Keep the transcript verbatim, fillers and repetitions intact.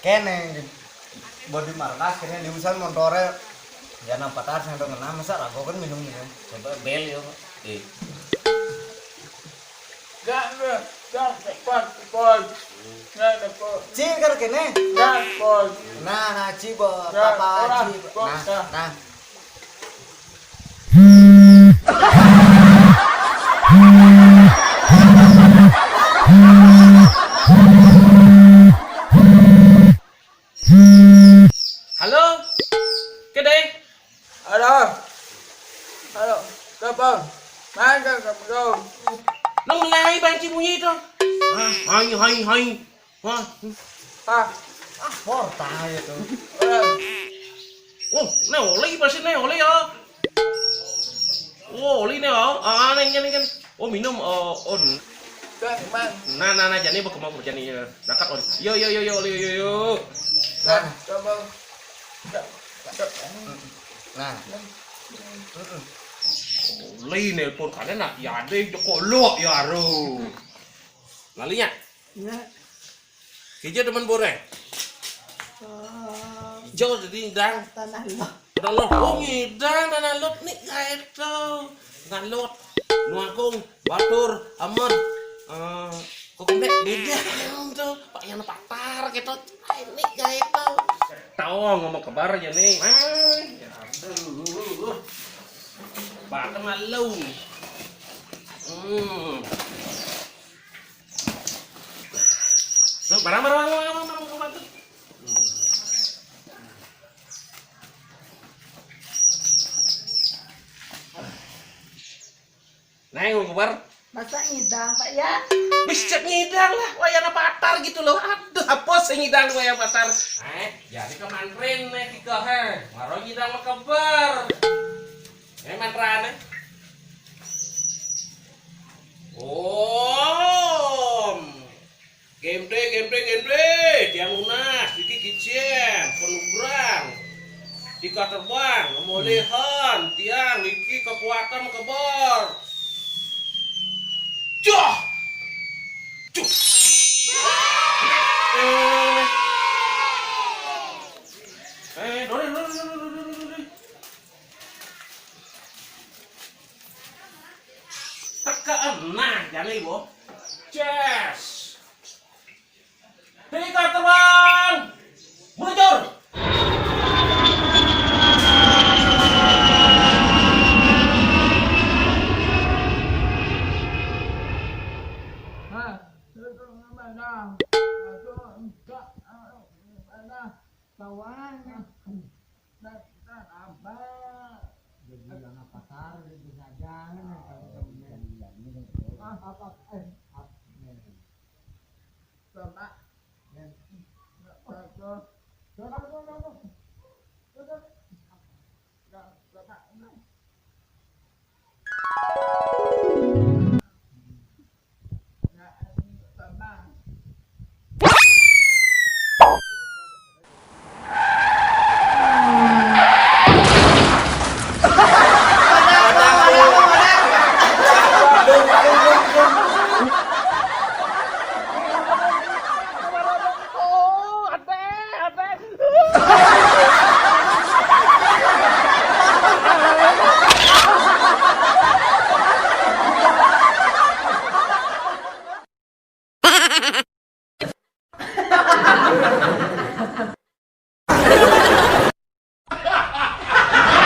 Kéné, bodi markas kéné liusan motoré. Ya nang patar sing dong ngenah, masa rago kan minum-minum. Coba bel yo. Eh. Dah, dah, dah, cepat, cepat. Nah, cepat. Ci kar kéné. Nah, cepat. Nah, nah, ci bo, nah, papa orang, ci. Nah, nah. Halo? Kédé? Halo? Halo? Siapa? Mana kamu? Nang mulai banci bunyi itu. Hah? Hai, hai, hai. Hah? Ah, ah, portang itu. Eh. Oh, né oli pasti né oli ya. Oh, oli né, oh. Ah, neng, neng, neng. Oh, minum, oh, on. Nah, nah, nah, jani bakal mau jani ya. Rakat on. Yo, yo, yo, yo, oli, yo, yo. Nah, coba. Nah. Oli nelpon kadé nak ya ada Joko lo ya ro. Lalinya. Ya. Kijo teman boré. Oh. Ijo jadi ndang. Tanah lo. Tanah lo. Oh, ngidang tanah lo nih gaé to. Tanah lo. Nuakung, batur, aman. Eh, kok kembali beda to. Pak Yana Patar gitu. Ini gaé to. Tahu ngomong kebar aja nih. Ah, ya aduh. Batem malu. Hmm. Tuh, barang, barang, barang, barang, barang, barang, barang, tuh. Neng, mau keluar? Masa ngidang, Pak, ya? Bisa ngidang lah, wayana patar gitu loh. Aduh, apa sih ngidang wayana patar? Eh, jadi kemantrin nih kita, he. Maro ngidang mau kebar. Eh, mantrane. Om. Gemde, gemde, gemde. Tiang lunas, iki kicien, penugrang. Tika terbang, pemulihan, tiang, iki kekuatan kebor. Cah! Cuk! Eh, eh, dore, dore, dore, dore, dore. Teka enah, jani, Bo. Ces. Tiga terbang. Meluncur. Nah, itu mana? Itu enggak, mana? Kawan. Nah, kita apa? Jadi anak pasar, jadi saja, kan, kalau kita punya. Ah, apa, eh, apa, eh. Bapak. Ya. Bapak. Bapak, Bapak, Bapak. Bapak. Bapak.